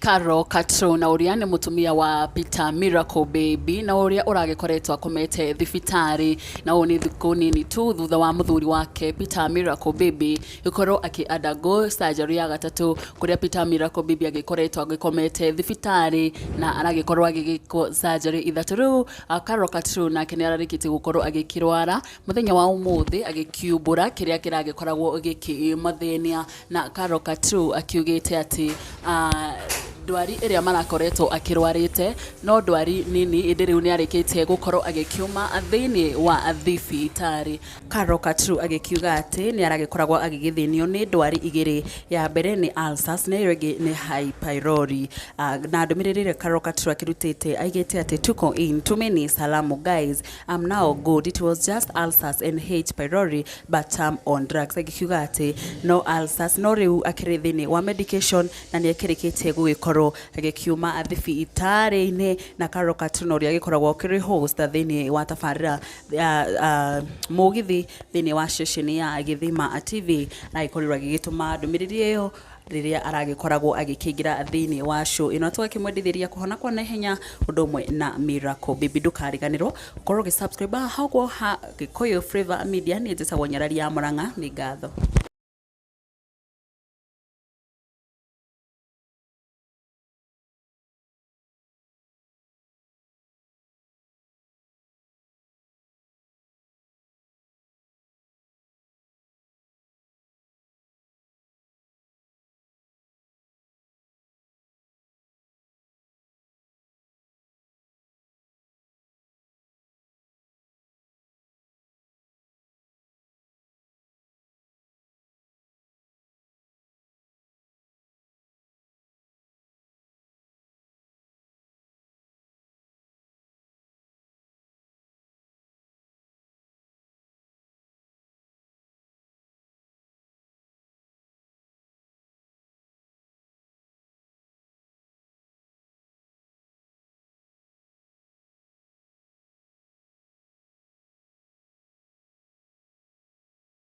Carol Katro na ũrĩa nĩ mũtumia wa Peter Miracle Baby na ũrĩa ũragĩkoretwo akomete thibitarĩ, na ũũ nĩ thikũ nini tu thutha wa mũthuri wake Peter Miracle Baby gũkorwo akĩ undergo surgery ya gatatũ, kũrĩa Peter Miracle Baby agĩkoretwo agĩkomete thibitarĩ na aragĩkorwo agĩgĩkwo surgery ithatũ. Rĩu Carol Katro nake nĩ ararĩkĩtie gũkorwo agĩkĩrwara mũthenya wa ũmũthĩ, agĩkiumbũra kĩrĩa kĩragĩkoragwo gĩkĩmathĩnia. Na Carol Katru akiugĩte atĩ ndwari ĩrĩa marakoretwo akĩrwarĩte no ndwari nini, ĩndĩ rĩu nĩ arĩkĩtie gũkorwo agĩkiuma thĩinĩ wa thibitarĩ. Carol Katru agĩkiuga atĩ nĩ aragĩkoragwo agĩgĩthĩnio nĩ ndwari igĩrĩ, ya mbere nĩ ulcers na ĩyo ĩngĩ nĩ H pylori. Na ndũmĩrĩri ĩrĩa Carol Katru akĩrutĩte aigĩte atĩ, "Tuko in, tumeni salamu guys, I'm now good, it was just ulcers and H pylori but I'm on drugs." Agĩkiuga atĩ no ulcers, no rĩu akĩrĩ thĩinĩ wa medication na nĩ akĩrĩkĩtie gũgĩkorwo agĩkiuma thibitarĩ-inĩ. Na Carol Katru na ũrĩa agĩkoragwo akĩrĩ host thĩinĩ wa tabarĩra ya mũgithi thĩinĩ wa ceceni ya Gĩthima TV, aragĩkorirwo agĩgĩtũma ndũmĩrĩri ĩyo rĩrĩa aragĩkoragwo agĩkĩingĩra thĩinĩ wa show ĩno. Tũgakĩmwendithĩria kũhona kwa naihenya ũndũ ũmwe na Miracle Baby. Ndũkariganĩrwo ũkorwo ũgĩ subscribe haha ũguo ha Gĩkũyũ Flavour Media. Niĩ njĩtagwo Nyarari ya Mũrang'a. Nĩ ngatho.